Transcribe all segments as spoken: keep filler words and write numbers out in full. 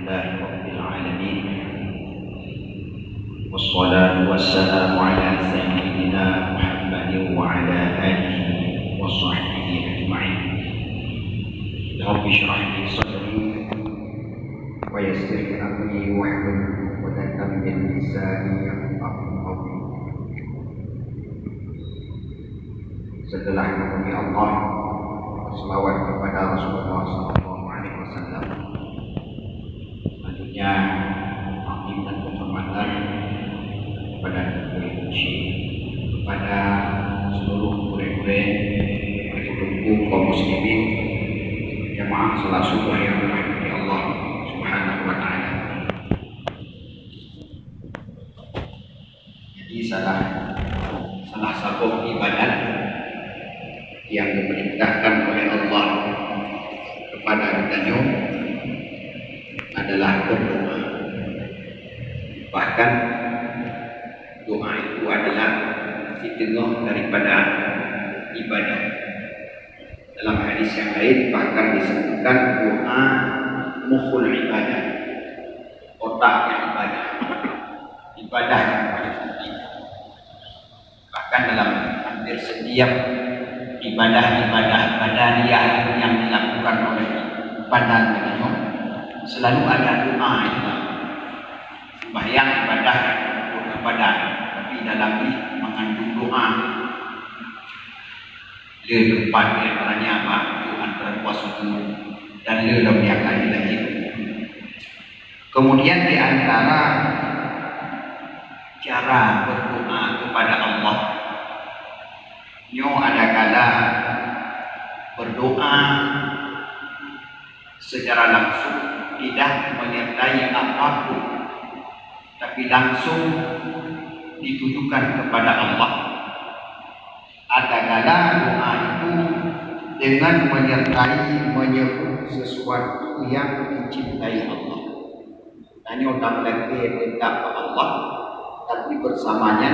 لله رب العالمين، والصلاة والسلام على سيدنا محمد وعلى آله وصحبه أجمعين. رب اشرح لي صدري ويسر لي أمري واحلل عقدة من لساني يفقهوا قولي. Setelah memuji Allah, selawat kepada Rasulullah sallallahu alaihi wasallam. Selanjutnya, taklim dan penghormatan kepada Tuan Syekh, kepada seluruh gurée-gurée, teungku kaum muslimin, jamaah salat subuh yang dirahmati Allah Subhanahu wa taala. Jadi salah salah saboh ibadat yang diperintahkan oleh Allah kepada geutanyoe adalah berdoa. Bahkan doa itu adalah siteungoh daripada ibadat. Dalam hadis yang lain bahkan disebutkan doa mukhul ibadah, otaknya ibadah, ibadah yang paling penting. Bahkan dalam hampir setiap ibadah-ibadah badaniah yang dilakukan oleh badan geutanyoe, selalu ada doa di dalam. Sembahyang ibadah untuk badan, tapi dalam ni mengandung doa. Le teumpat di antaranya bak Tuhan Peureubah Suku dan le lom nyang lain-lain. Kemudian di antara cara berdoa kepada Allah, nyoe ada kala berdoa secara langsung tidak menyertai apapun, tapi langsung ditujukan kepada Allah. Ada kala doa itu dengan menyertai menyebut sesuatu yang dicintai Allah. Tanyoe tameulakée teuntang bak Allah, tapi bersamanya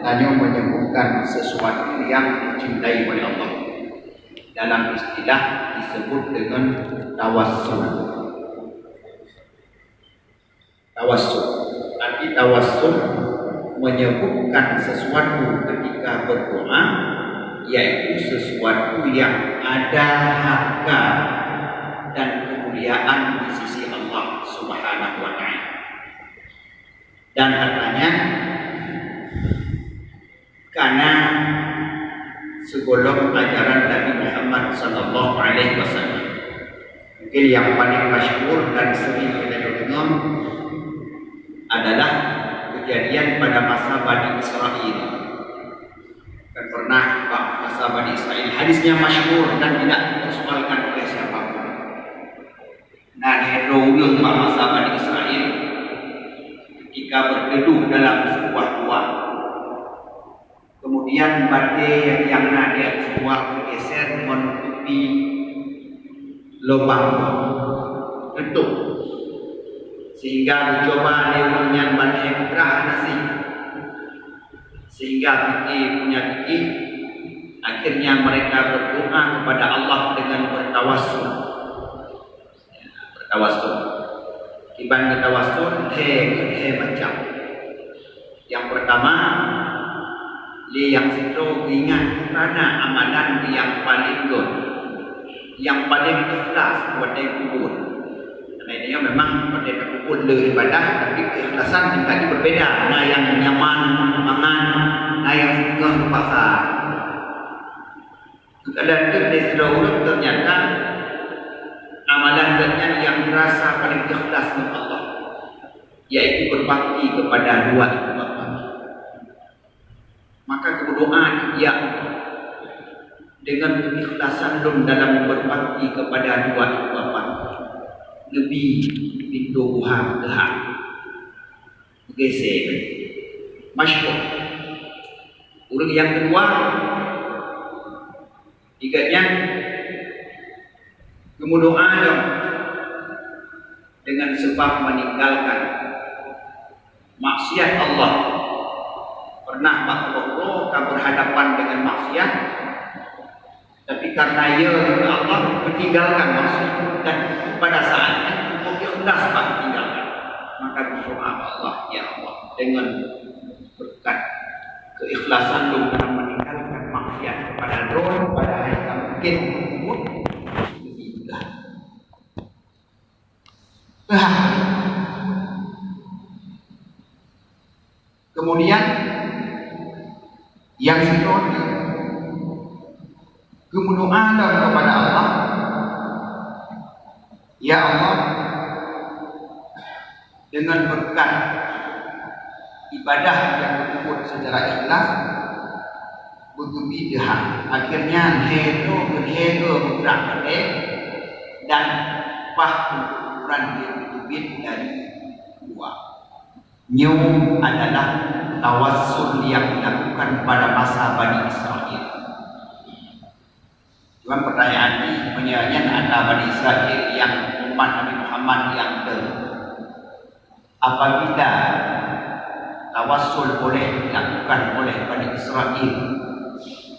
tanyoe menyebutkan sesuatu yang dicintai oleh Allah. Dalam istilah disebut dengan tawassul. Tawassul. Arti tawassul menyebutkan sesuatu ketika berdoa, yaitu sesuatu yang ada harga dan kemuliaan di sisi Allah Subhanahu wa taala. Dan hartanya karena sebelum ajaran Nabi Muhammad sallallahu alaihi wasallam. Mungkin yang paling masyhur dan sering kita dengar adalah kejadian pada masa Bani Israel. Kan pernah bak masa Bani Israel. Hadisnya masyhur dan tidak dipersoalkan oleh siapa pun. Na lhèe droe ureueng bak masa Bani Israel, ketika berteduh dalam sebuah gua, kemudian batèe nyang na di ateueh gua geugeser menutupi lubang gua, teutôp, sehingga geucuba lé ureueng nyan batèe geubrak hana sép. Sehingga pike punya pike, akhirnya mereka berdoa kepada Allah dengan bertawassul. Bertawassul. Kiban geutawassul lhèe, lhèe macam. Yang pertama, lé nyang sidroe geuingat karena amalan nyang paleng göt, nyang paleng ikhlas watèe peubuet. Karena nyoe memang watèe tapeubuet le ibadah, tapi keikhlasan tingkat jih berbeda. Na nyang nyaman mangan, na nyang singoh geupaksa. Kadang teuk lé sidroe ureueng ternyata amalan geuh nyan nyang rasa paleng ikhlas ngon Allah, yaitu berbakti kepada dua ibu bapa. Maka geudoa, "Ya Allah, dengan keikhlasan lôn dalam berbakti kepada dua ibu bapa, neubi pintoe buha teuhah." Geusé. Masyhur. Ureueng nyang keudua, Di geuh nyan geumeudoa lom deungon seubab meninggalkan maksiat Allah. Pernah bak uroe-uroe ka berhadapan dengan maksiat, tapi karena ya Allah meninggalkan maksiat dan pada saat nyan ikhlas bak Berdoa bak Allah, "Ya Allah, dengan berkat keikhlasan lôn ka meninggalkan maksiat kepada Droe, padahai ka mungkin untuk lebih mudah." Teuhah. Kemudian yang seterusnya, geumeudoa lom kepada Allah, "Ya Allah, dengan berkat ibadah yang lôn peubuet secara ikhlas, beugeubi teuhah." Akhirnya lhèe droe keu lhèe droe geubeurak batèe dan paih ukuran jih teubiet dari dua. Nyoe adalah tawassul yang dilakukan pada masa Bani Israel. Cuman pertanyaan jih, meunyoe nyan atra Bani Israel nyang umat Nabi Muhammad nyang teu, apabila tawassul boleh dilakukan oleh Bani Israel,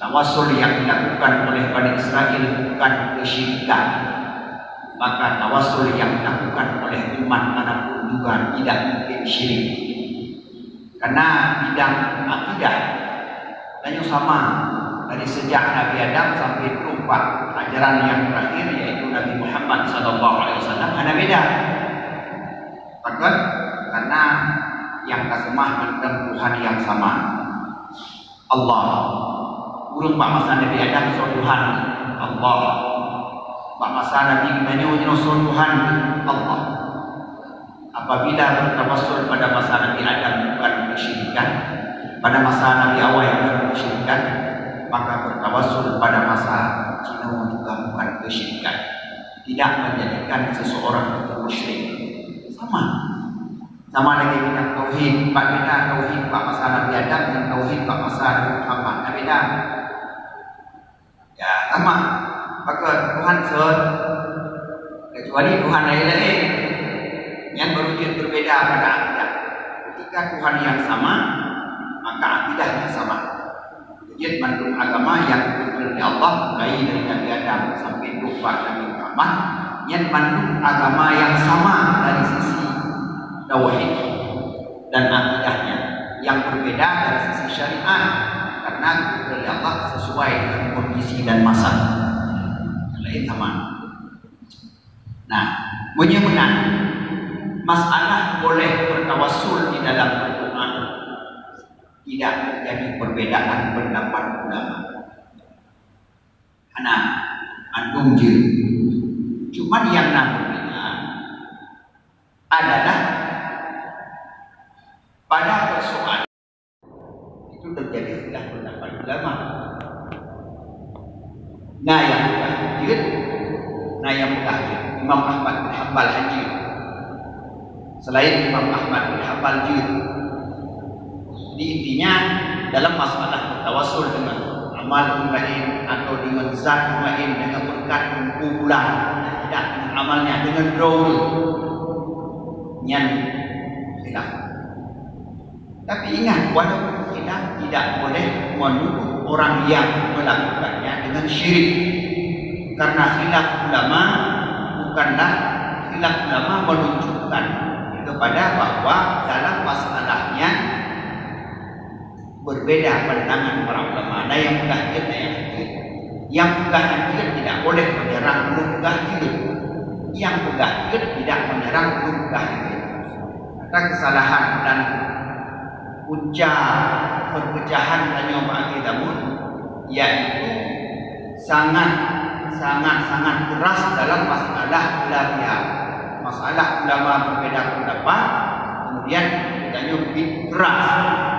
tawassul yang dilakukan oleh Bani Israel bukan kesyirikan, maka tawassul yang dilakukan oleh umat manapun juga tidak mungkin syirik. Karena bidang akidah, tanyoe sama dari sejak Nabi Adam sampai trok bak ajaran yang terakhir, yaitu Nabi Muhammad sallallahu alaihi wasallam, hana beda. Pakon? Karena nyang taseumah mantong Tuhan yang sama. Allah. Ureueng bak masa Nabi Adam soe Tuhan? Allah. Bak masa Nabi geutanyoe jinoe soe Tuhan? Allah. Apabila bertawassul pada masa Nabi Adam bukan kesyirikan, pada masa Nabi Hawa bukan kesyirikan, maka bertawassul pada masa jinoe juga bukan kesyirikan. Tidak menjadikan seseorang itu musyrik. Sama. Sama lagèe kitab tauhid, bak beda tauhid bak masa Nabi Adam dan tauhid bak masa Nabi Muhammad. Nah, beda. Ya, sama. Maka Tuhan seuhat, kecuali Tuhan lain-lain. Nyan baru jeuet berbeda pada akidah. Ketika Tuhan yang sama, maka akidahnya sama. Jeuet mandum agama nyang geupeugah lé Allah, mulai dari Nabi Adam sampai trok bak Nabi Muhammad, nyan mandum agama nyang sama dari sisi tauhid dan akidahnya, yang berbeda dari sisi syariat, karena geupeugah lé Allah sesuai dengan kondisi dan masa. Lain sama. Nah, meunyoe meunan, masalah boleh bertawassul di dalam berdoa, tidak terjadi perbedaan pendapat ulama. Hana, mandum jeuet. Cuman nyang na beubeda adalah pada persoalan itu terjadi khilaf pendapat ulama. Na nyang peugah jeuet, na nyang peugah jeuet. Imam Ahmad bin Hanbal hana jeuet. Selain Imam Ahmad bin Hanbal jeuet. Jadi intinya, dalam masalah bertawassul dengan amal ureueng laén atau dengan zat ureueng laén, dengan berkat teungku bulan, tidak dengan amalnya, dengan droe, nyan khilaf. Tapi ingat, walaupun khilaf, tidak boleh menuduh orang yang melakukannya dengan syirik. Karena khilaf ulama bukanlah, khilaf ulama menunjukkan kepada bahwa dalam masalahnya berbeda pandangan para ulama. Ada yang peugah jeuet, ada yang jeuet. Yang peugah jeuet tidak boleh menyerang ureueng peugah jeuet. Yang peugah jeuet tidak menyerang ureueng peugah jeuet. Maka kesalahan dan punca perpecahan tanyoe bak akhé zaman, yaitu sangat, sangat, sangat keras dalam masalah khilafiyah. Masalah ulama berbeda pendapat, kemudian tanyoe bit keras.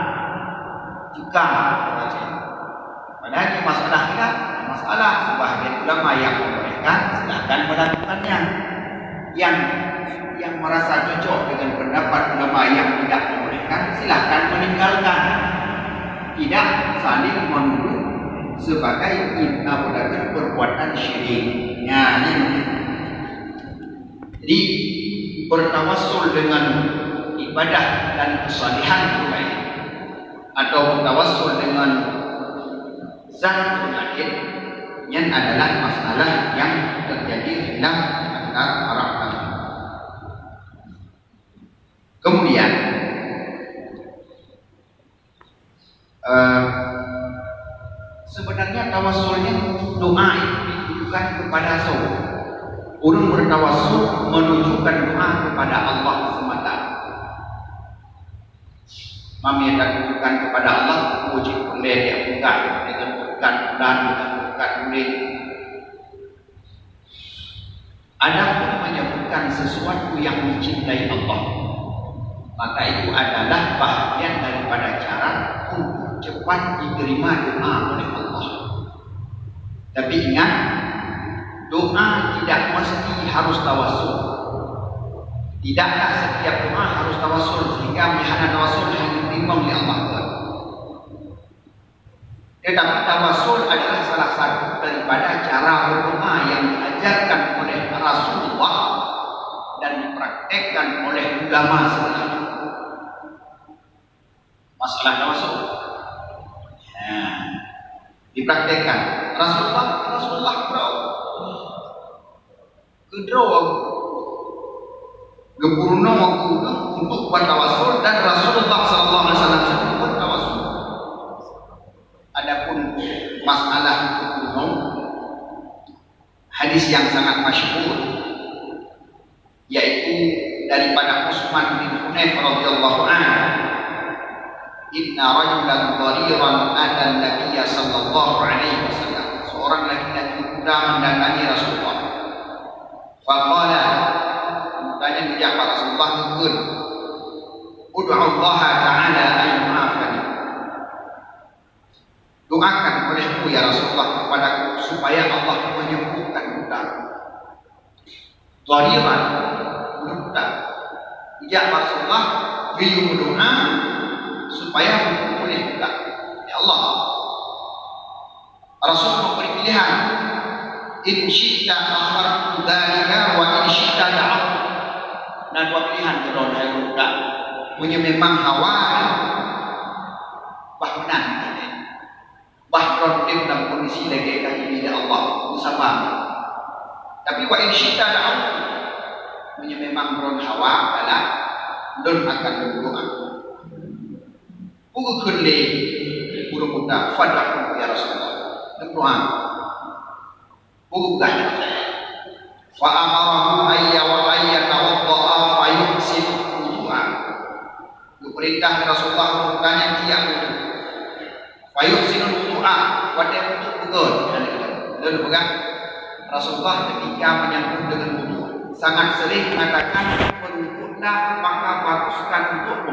Jika Padahal ini masalah khilaf, masalah sebahagian ulama yang membolehkan, silahkan melakukannya. Yang, yang merasa cocok dengan pendapat ulama yang tidak membolehkan, silahkan meninggalkan. Tidak saling menuduh sebagai in-, apa kata, perbuatan syirik. Ya, ini. Jadi, bertawassul dengan ibadah dan kesalihan orang lain, atau bertawassul dengan zat ureueng laén, nyan adalah masalah nyang terjadi khilaf antara para ulama. Kemudian, eh, sebenarnya tawassul nyan doa itu ditujukan kepada soe? Ureuëng bertawassul menunjukkan doa kepada Allah semata. Mami yang ditujukan kepada Allah, puji pun dia peugah dengan berkat bulan, dengan berkat bulan. Adapun menyebutkan sesuatu yang dicintai Allah, maka itu adalah bahagian daripada cara untuk cepat diterima doa oleh Allah. Tapi ingat, doa tidak mesti harus tawassul. Tidaklah setiap doa harus tawassul, sehingga meuhana tawassul hana diterima oleh Allah. Tetapi tawassul adalah salah satu daripada cara berdoa yang diajarkan oleh Rasulullah dan dipraktekkan oleh ulama setelah itu. Masalah tawassul. Ya. Dipraktekkan. Rasulullah, Rasulullah berdoa. Keudroe geupeurunoe waktu untuk bertawassul dan Rasulullah sallallahu alaihi wasallam sendiri bertawassul. Adapun masalah geupeurunoe, hadis yang sangat masyhur, yaitu daripada Utsman bin Hunaif radhiyallahu anhu, "Inna rajulan dhariran atan Nabiyya sallallahu alaihi wasallam." Seorang laki-laki muda mendatangi Rasulullah. Faqala, mudanya geujak bak Rasulullah geukheun, "Ud'u Allah Ta'ala an yu'afani." Doakan olehmu, ya Rasulullah, kepadaku supaya Allah menyembuhkan buta. Dhariran, buta. Geujak bak Rasulullah, geuyue meudoa supaya pulih buta. Ya Allah, Rasul memberi pilihan, "In syi'ta akhartu dzalika wa in syi'ta da'awtu." Na dua pilihan keudroe hai ureuëng muda. Meunyoe memang hawa, bah meunan. Bah droe udeb dalam kondisi lagée ka geubri lé Allah, beusaba. Tapi wa in syi'ta da'awtu. Meunyoe memang droe hawa, galak, lôn akan meudoa. Peue geukheun lé ureuëng muda, "Fad'u ya Rasulullah." Lôn doa. Peue geukheun? Fa amarahu ayya wa ayyatawadda'a fa yuhsinu wudu'a. Geupeurintah lé Rasulullah ureuëng nyan tiak wudu. Fa yuhsinu wudu'a, watée wudu beugét. Lôn peugah, Rasulullah ketika menyambut dengan wudu sangat sering mengatakan, "Berwudulah, maka baguskan wudumu."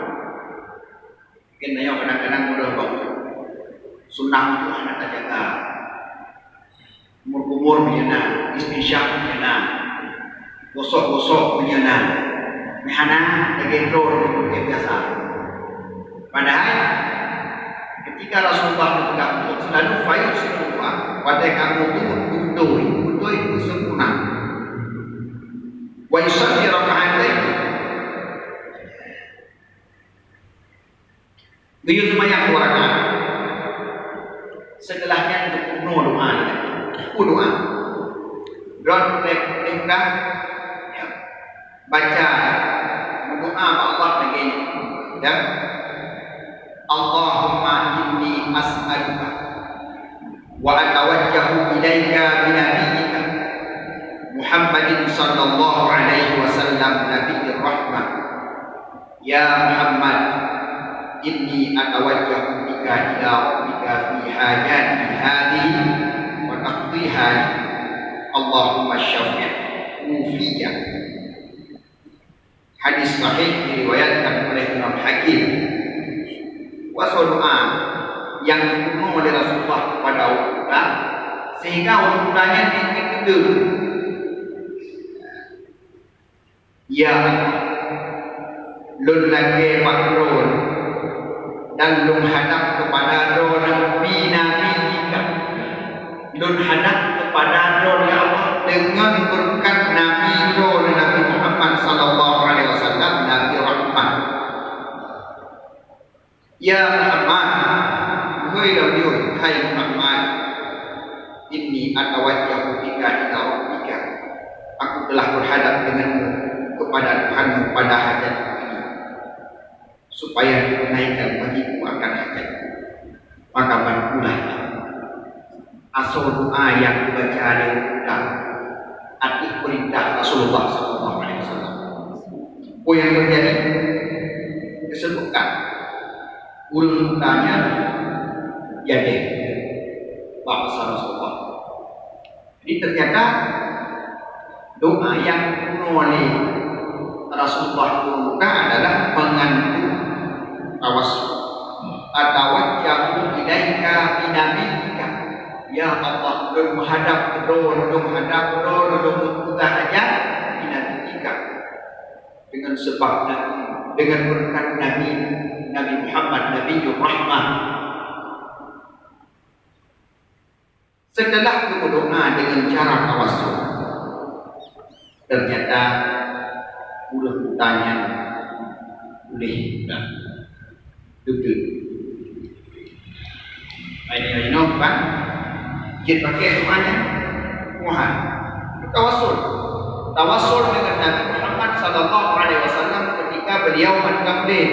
Mungkin nyoe kadang-kadang mudah bang. Sunnah tu hana tajaga. Kumur-kumur meunyoe na, istinsyak meunyoe na, gosok-gosok meunyoe na. Meuhana lagée droe lagée biasa. Padahai ketika Rasulullah geupeugah untuk selalu fa yuhsinu wudu'a, watée ka wudu beutôi, beutôi beusempurna. Wa yusalli rak'atain. Geuyue seumayang dua rakaat. Seuteulah nyan geupeurunoe doa nyan. Peue doa? Droe lé, lé muda, ya, baca, meudoa bak Allah lagée nyoe. Ya. Allahumma inni as'aluka wa atawajjahu ilaika bi nabiyyika Muhammadin sallallahu alaihi wasallam, nabiyyir rahmah. Ya Muhammad, inni atawajjahu bika ila rabbika fi hajati hadhihi wa taqdiha li. Allahumma syafi'hu fiyya. Hadis sahih diriwayatkan oleh Imam Hakim. Wa doa yang dipenuh oleh Rasulullah kepada orang muda, sehingga orang mudanya dikit. Ya Allah, lôn lakée bak droe dan lôn hadab keupada droe nabi-nabi nyan. Lôn hadab keupada droe, ya Allah, deungon beureukat nabi droe Nabi Muhammad sallallahu alaihi wasallam, Nabi Rahmat. Ya Muhammad, hôi lom yue, hai Muhammad, inni atawajjahu bika ila rabbika. Aku telah berhadap denganmu kepada Tuhanmu pada hajat ini. supaya ditunaikan bagiku akan hajat. Maka bantulah asoe doa nyang dibaca lé Rasulullah ateueh peurintah Rasulullah sallallahu alaihi wasallam. Peue nyang teujadi? Disebutkan ureuëng buta nyan jadeh bak masa Rasulullah. Jadi ternyata doa nyang geunoe lé Rasulullah keu ureuëng buta adalah mengandung tawassul. Atawajjahu ilaika binabiyyika. Ya Allah, lôn meuhadab keu droe, lôn meuhadab keu droe, lôn meupeugah hajat binabiyyika. Dengan sebab Nabi, dengan berkat Nabi, Nabi Muhammad, Nabiur Rahmah. Setelah geumeudoa dengan cara tawassul, ternyata ureuëng buta nyan puléh dah. Duduk. Ini inoe kan? Jeuet pakai doa nyan. Tuhan. Tawassul. Tawassul dengan Nabi Muhammad sallallahu alaihi wasallam ketika beliau mantong udeb.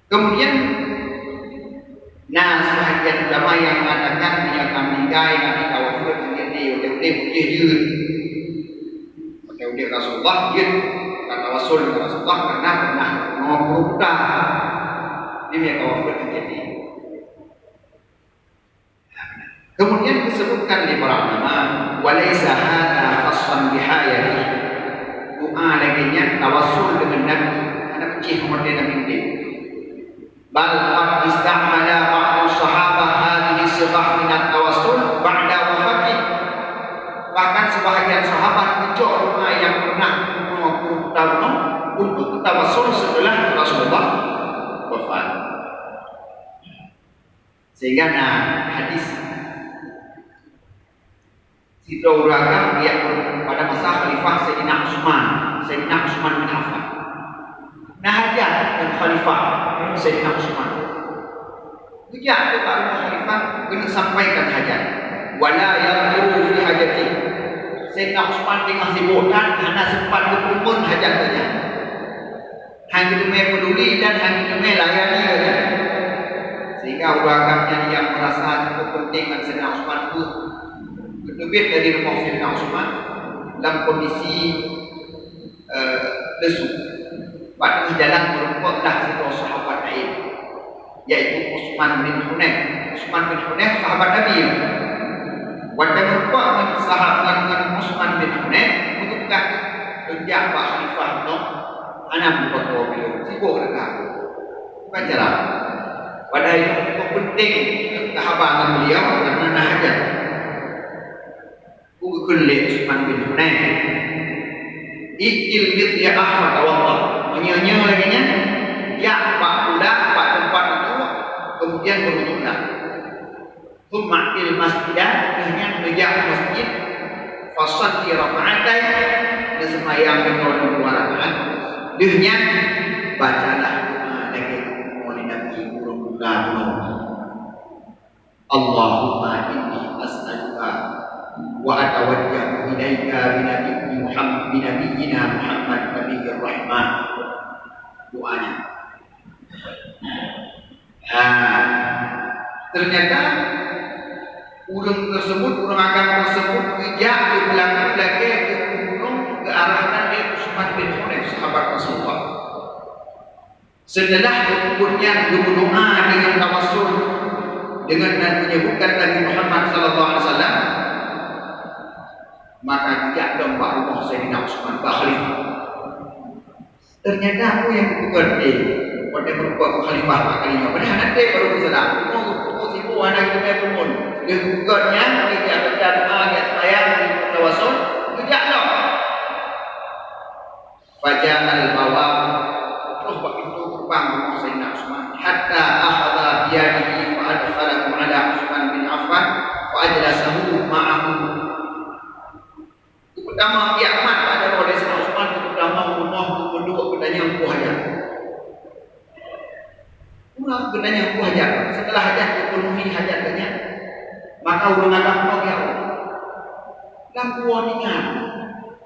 Kemudian, na sebahagian ulama yang mengatakan meunyoe ka meuninggai, Nabi ka wafeuet, meunyoe udeb, udeb, udeb, jeuet. Meunyoe udeb Rasulullah, jeuet. Ka tawassul dengan Rasulullah karena pernah ngon guru buta. Ini meunyoe ka wafeuet, jeuet. Kemudian disebutkan lé para ulama, "Wa laisa hadza khassan bihayatihi." Doa lagée nyan tawassul dengan Nabi, hana peucéh watée Nabi udeb. Bal qad ista'mala ba'du sahabah hadhihi sighah minat tawassul ba'da wafatih. Bahkan sebahagian sahabat geucok doa nyang pernah geunoe guru buta untuk tawassul setelah Rasulullah wafat. Sehingga na hadis sidroe ureuëng agam geujak pada masa Khalifah Saidina Utsman, Saidina Utsman bin Affan. Na hajat ngon Khalifah Saidina Utsman. Geujak keu bak rumoh Khalifah, geuneuk sampaikan hajat. Wala yanzuru fi hajati. Saidina Utsman teungoh sibok that hana sempat geupeureumeun hajat geuh nyan. Hana geuteumé peuduli dan hana geuteumé layani lagée. Sehingga ureuëng agam nyan nyang merasa cukup penting ngon Saidina Utsman tu geuteubiet dari rumoh Saidina Utsman dalam kondisi, eh, lesu. Bak teuh jalan meurumpok lah sidroe sahabat laén, yaitu Utsman bin Hunaif. Utsman bin Hunaif sahabat Nabi. Watée meurumpok ngon sahabat ngon Utsman bin Hunaif, meutugaih geujak bak khalifah nyoe hana meututoe bileueng, sibok teuka. Bukan cara. Padahai itu cukup penting untuk haba ngon beliau karena na hajat. Geukheun lé Utsman bin Hunaif, "I'til midya'a fatawadda." Meunyoe-nyoe lagée nyan, jak bak kuda, bak teumpat udhu, kemudian beudhu lah. Tsumma a'til masjida, lheueh nyan neujak u masjid, fasalli rak'atain, neuseumayang deungon dua rakaat. Lheueh nyan bacalah doa lagée geupeugah lé Nabi ureuëng muda bunoe. Allahumma inni as'aluka wa atawajjahu ilaika bi nabiyyi Muhammad, bi nabiyyina Muhammad nabiyir rahmah. Doanya. Ha, ternyata ureuëng tersebut, ureuëng agam tersebut geujak geupeulaku lagée geupeugulong geuarahkan lé Utsman bin Hunaif, sahabat Rasulullah. Setelah geupeugulong nyan geumeudoa dengan tawassul dengan menyebutkan Nabi Muhammad sallallahu alaihi wasallam, maka geujak lom bak rumoh Saidina Utsman bak khalifah. Ternyata peue nyang geupeugah lé watée meurumpok khalifah bak kali nyoe, padahai hana treb baru geusadar. Rumoh geupeugah sibuk hana geuteumé peumun. Lheueh geupeugah nyan, lheueh geujak baca doa, geujak seumayang, geujak tawassul, geujak lom. Faja'al bawab, troh bak pintoe geurbang rumoh Saidina Utsman, hatta akhadha biyadihi fa adkhalahu ala Utsman bin Affan fa ajlasahu ma'ahu. Geupeutama piak mat bak jaroe lé Saidina Utsman, geupeutama u rumoh, geupeuduek, geutanyong peue hajat. Uroe geutanyong peue hajat, seuteulah hajat geupeunui hajat geuh nyan, maka ureuëng agam nyoe geujaweueb, "Lam kuwoe ningan."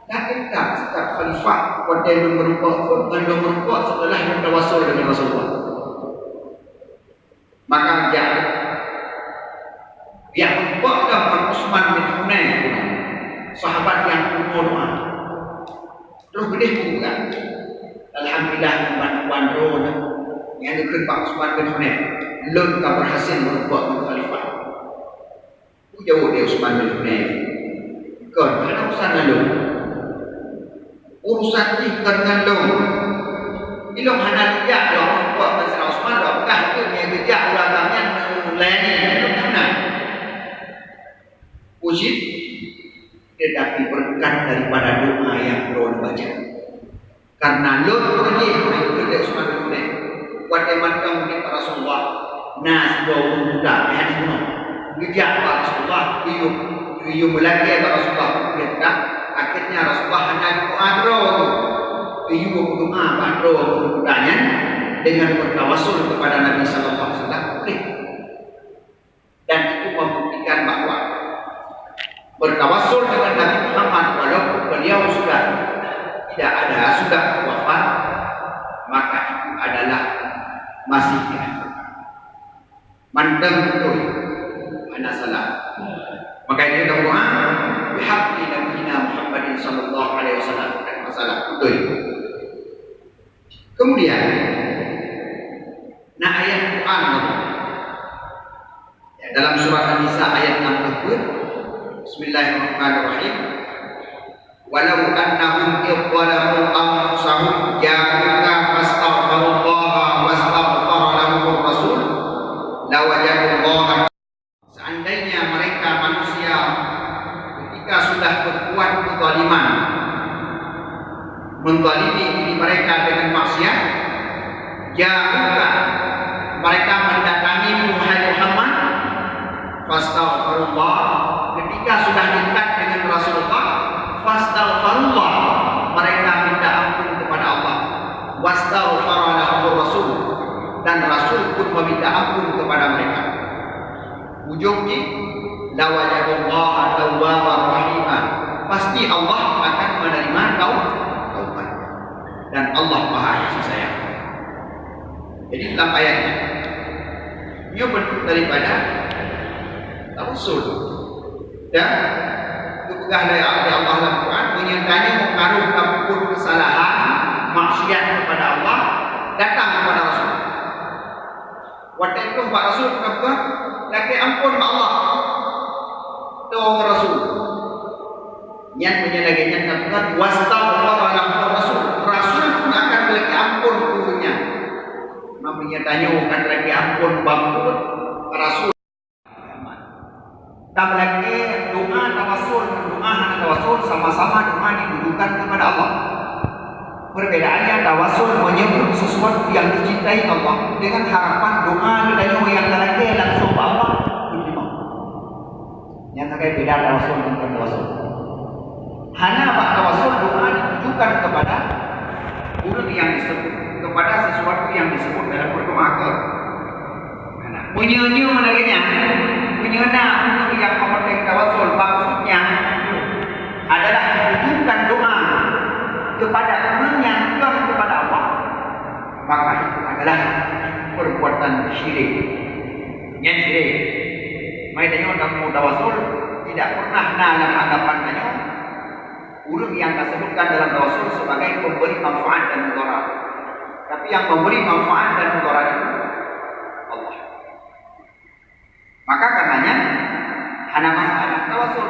Dan dendam setiap khalifah, watèe lôn meurumpok pun, ngon lôn meurumpok setelah lôn tawassul dengan Rasulullah. Maka jak, jak meurumpok lom ngon Utsman bin Hunaif, sahabat nyang tutoe doa. Terus geudeh peugah, "Alhamdulillah, ngon bantuan droeneuh nyang geukheun bak Utsman bin Hunaif, lôn ka berhasil meurumpok ngon khalifah." Jaweueb lé Utsman bin Hunaif, "Kon, hana urusan ngon lôn. Urusan jih kon ngon lôn. Ilôn hana geujak lôn meurumpok ngon Saidina Utsman, lôn peugah keu nyang geujak uroe agam nyan meulayani, ilôn hana." Ujieb, tetapi berkat daripada doa yang droeneuh baca. Karena lôn peureulèe, kheun lé Utsman bin Hunaif, watèe mantong udép Rasulullah, na sidroe ureueng buta, di hadis bunoe. Geujak bak Rasulullah, geuyue, geuyue meulakèe bak Rasulullah, geuyue buta. Akhirnya Rasulullah hana geudoa droe. Geuyue geudoa bak droe ureueng buta nyan dengan bertawassul kepada Nabi sallallahu alaihi wasallam. Boleh. Dan itu membuktikan bahwa bertawassul dengan Nabi Muhammad walaupun beliau sudah tidak ada, sudah wafat, maka itu adalah masih dianjurkan. Mantong beutôi, hana salah. Maka itu doa, "Bihaqqi Nabiyina Muhammadin sallallahu alaihi wasallam." Hana salah, beutôi. Kemudian, na ayat Quran, ya, dalam surah An-Nisa ayat enam puluh, Bismillahirrahmanirrahim. "Walau annahum idh zalamu anfusahum ja'uka fastaghfirullaha wastaghfara lahumur rasul, lawajadullaha." Seandainya mereka manusia ketika sudah berbuat kezaliman, menzalimi diri mereka dengan maksiat, ja'uka, mereka mendatangimu, hai Muhammad, fastaghfirullah, ketika sudah dekat dengan Rasulullah, fastaghfirullah, mereka minta ampun kepada Allah, wastaghfara lahumur rasul, dan Rasul pun meminta ampun kepada mereka. Ujong jih, "Lawajadullaha tawwabar rahima." Pasti Allah akan menerima tau-, taubat. Dan Allah Maha Kasih Sayang. Jadi, dalam ayat nyoe, nyoe bentuk daripada tawassul. Dan geupeugah lé Allah dalam Quran, "Meunyoe tanyoe karoh tapeubuet keusalahan, maksiat kepada Allah, datang kepada Rasul." Watèe troh bak Rasul, geupeugah, "Lakèe ampôn bak Allah." Troh Rasul. Nyan meunyoe lagèe nyan, geupeugah, "Wastaghfara lahum Rasul." Rasul pun akan lakèe ampôn keu ureueng nyan. Meunyoe tanyoe ka lakèe ampôn bak Rasul. Tameulakèe doa tawassul ngon doa hana tawassul, sama-sama doa ditujukan kepada Allah. Perbedaannya, tawassul menyebut sesuatu yang dicintai Allah dengan harapan doa geutanyoe nyang talakèe langsung bak Allah diterima. Nyan sagai beda tawassul ngon tawassul. Hana bak tawassul doa ditujukan kepada ureueng nyang disebut, kepada sesuatu yang disebut dalam berdoa ke. Hana. Meunyoe lagèe nyan, meunyoe na ureueng nyang meunurot tawassul, maksudnya adalah ditujukan doa kepada ureueng nyang bukan kepada Allah, maka itu adalah perbuatan syirik. Nyan syirik. Mai tanyoe kamoe tawassul, tidak pernah na lam anggapan tanyoe ureueng nyang tasebutkan dalam tawassul sebagai pemberi manfaat dan mudarat. Tapi yang memberi manfaat dan mudarat itu Allah. Maka karenanya, hana masalah tawassul.